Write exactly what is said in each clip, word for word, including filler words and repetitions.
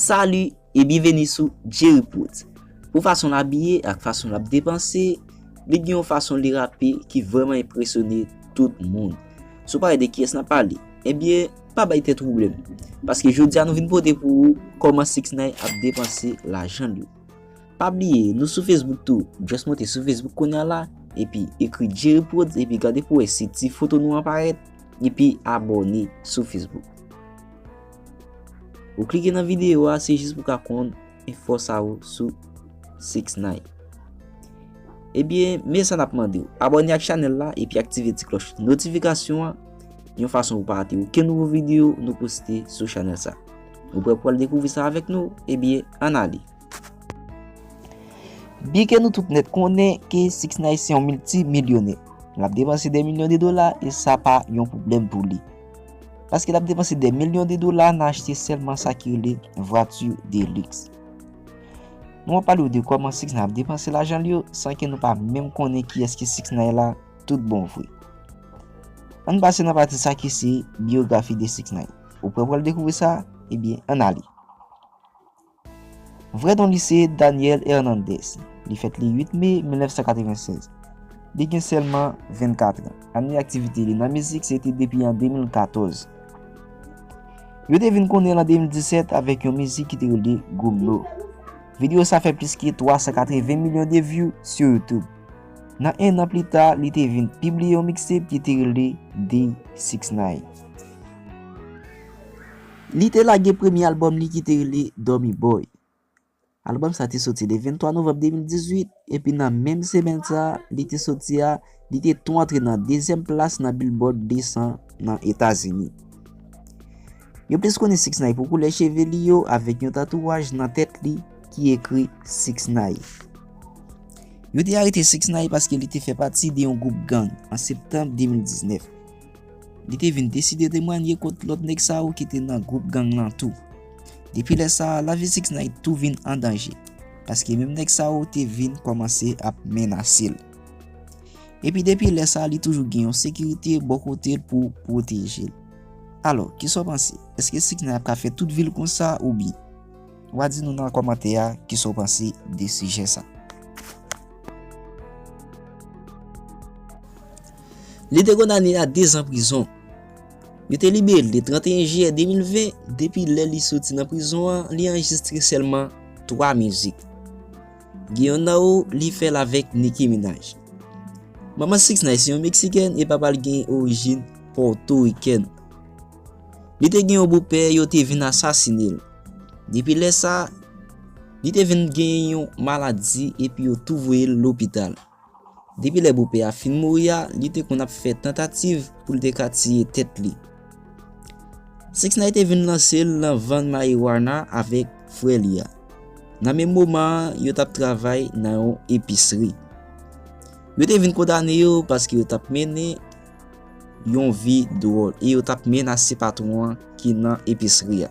Salut e byenveni sou Jerry Prodz. Pou fason l abiye ak fason l ap depanse, li gen yon fason li rape ki vrèman enpresyone tout moun. Si w pa wè de kiyès n ap pale, ebyen, pa bay tèt ou pwoblèm. Paske jodi a nou vin pote pou ou kòman Six Nine ap depanse lajan l yo. Pa bliye, nou sou Facebook tou. Just monte sou Facebook kounye a la, epi ekri Jerry Prodz, epi gade pou wè si ti foto nou an parèt, epi abòne sou Facebook. Ou klike nan videyo a, se jis pou ka konn enfo sa yo sou Six Nine. Ebyen, men sa n ap mande w. Abòne ak chanèl la epi aktive ti klòch notifikasyon an, yon fason pou w pa rate okenn nouvo videyo nou poste sou chanèl sa. Ou prè pou al dekouvri sa avèk nou? Ebyen, ann ale. Byen ke nou tout nèt konnen ke Six Nine se yon miltimilyonè. L ap depanse dè milyon de dola e sa pa yon pwoblèm pou li. Paske l ap depanse dè milyon de dola nan achte sèlman sa ki rele vwati de liks. Nou ap pale w de kòman Six Nine ap depanse lajan l yo san ke nou pa menm konnen kiyès ki Six Nine la tout bon vre. Ann pase nan pati sa ki se biyografi de Six Nine. Ou prè pou al dekouvri sa? Ebyen, ann ale. Vrè non li se Daniel Hernandez. Li fèt le uit me mil nèf san katrevennsèz. Li gen sèlman vennkat an. Ane aktivite li nan mizik se te depi an de mil katòz. Yo te vin konnen l an de mil disèt avèk yon mizik ki te rele Gumlo. Videyo sa fè plis ke twa san katreven milyon de view sou YouTube. Nan en an pli ta, li te vin pibliye yon mixtape ki te rele Day Six Nine. Li te lage premye albòm li ki te rele Dummy Boy. Albòm sa te soti le venntwa novanm de mil dizuit, epi nan menm semèn sa a, li te soti a, li te tou antre nan dezyèm plas nan Billboard de san nan Etazini. Yo plis konnen Six Nine pou koulè cheve li yo avèk yon tatouaj nan tèt li ki ekri Six Nine. Yo te arete Six Nine paske li te fè pati de yon gwoup gang an septanm de mil diznèf. Li te vin deside temwanye kont lòt nèg sa yo ki te nan gwoup gang lan tou. Depi lè sa a, lavi Six Nine tou vin an danje, paske menm nèg sa yo te vin kòmanse ap menase l. Epi depi lè sa a, li toujou gen yon sekirite bò kote l pou pwoteje l. Alò, kisa w panse? Èske Six Nine ap ka fè tout vi l konsa oubyen? W a di nou nan kòmantè a kisa w panse de sijè sa. Li te kondane a dezan prizon. Yo te libere l le tranteyen jiyè de mil ven. Depi lè li soti nan prizon an, li anrejistre sèlman twa mizik. Gen yonn nan yo, li fè l avèk Nicki Minaj. Manman Six Nine se yon Meksikèn e papa l gen orijin pòtorikèn. Li te gen yon boupè, yo te vin asasine l. Depi lè sa a, li te vin gen yon maladi epi yo tou voye l lopital. Depi lè boupè a fin mouri a, li te konn ap fè tantativ pou l te ka tiye tèt li. Six Nine te vin lanse l nan vann marijuana avèk frè li a. Nan menm moman an, yo t ap travay nan yon episri. Yo te vin kondane yo paske yo t ap mennen yon vi dwòl e yo t ap menase patwon an ki nan episri a.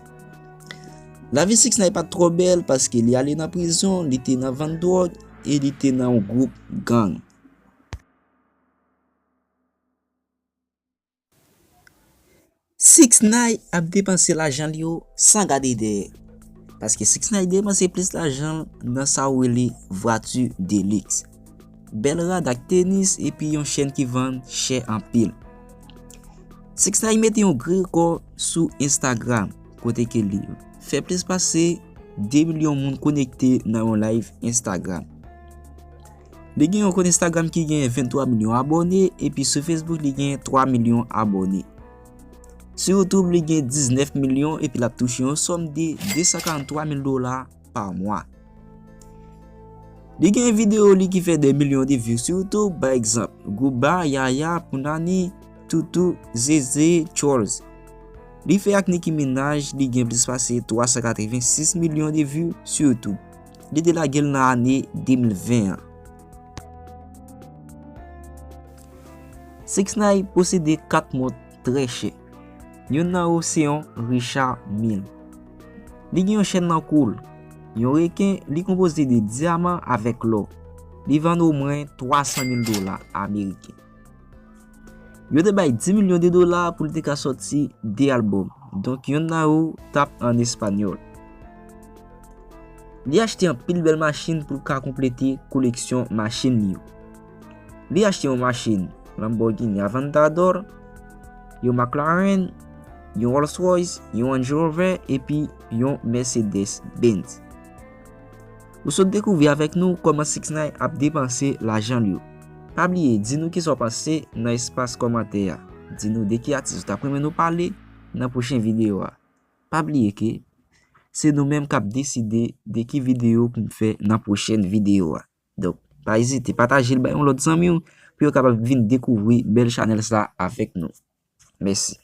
Lavi Six Nine pa t twò bèl paske li ale nan prizon, li te nan vann dwòg e li te nan yon gwoup gang. Six Nine ap depanse lajan l yo san gade dèyè. Paske Six Nine depanse plis lajan l nan sa yo rele vwati de liks. Bèl rad ak tenis epi yon chèn ki vann chè anpil. Six Nine mete yon gwo rekò sou Instagram, kote ke li fè plis pase de milyon moun konekte nan yon live Instagram. Li gen yon kont Instagram ki gen venntwa milyon abòne, epi sou Facebook li gen twa milyon abòne. Sou YouTube li gen diznèf milyon epi l ap touche yon sòm de de san karanntwa mil dola pa mwa. Li gen videyo li ki fè de milyon de view sou YouTube, pa egzanp, Guba, Yaya, Punani, Tutu, Zeze, Chorz. Li fè ak Nicki Minaj, li gen plis pase twa san katrevensis milyon de view sou YouTube. Li te lage l nan ane de mil ven an. Six Nine posede kat mont trè chè. Yonn nan yo se yon Richard Mille. Li gen yon chèn nan kou l. Yon reken, li konpoze de dyaman avèk lò. Li vann omwen twa san mil dola ameriken. Yo te bay dis milyon de dola pou l te ka sòti de albòm. Donk, yonn nan yo t ap an espanyòl. Li achte anpil bèl machin pou l ka konplete koleksyon machin li yo. Li achte yon machin Lamborghini Aventador, yon McLaren, yon Rolls Royce, yon Range Rover epi yon Mercedes Benz. Ou sot dekouvri avèk nou kòman six nine ap depanse lajan l yo. Pa bliye di nou kisa w panse nan espas kòmantè a. Di nou de ki atis ou t ap renmen nou pale nan pwochen videyo a. Pa bliye ke se nou menm k ap deside de ki videyo pou m fè nan pwochèn videyo a. Donk, pa ezite pataje l bay yon lòt zanmi w pou yo kapab vin dekouvri bèl chanèl sa avèk nou. Mèsi.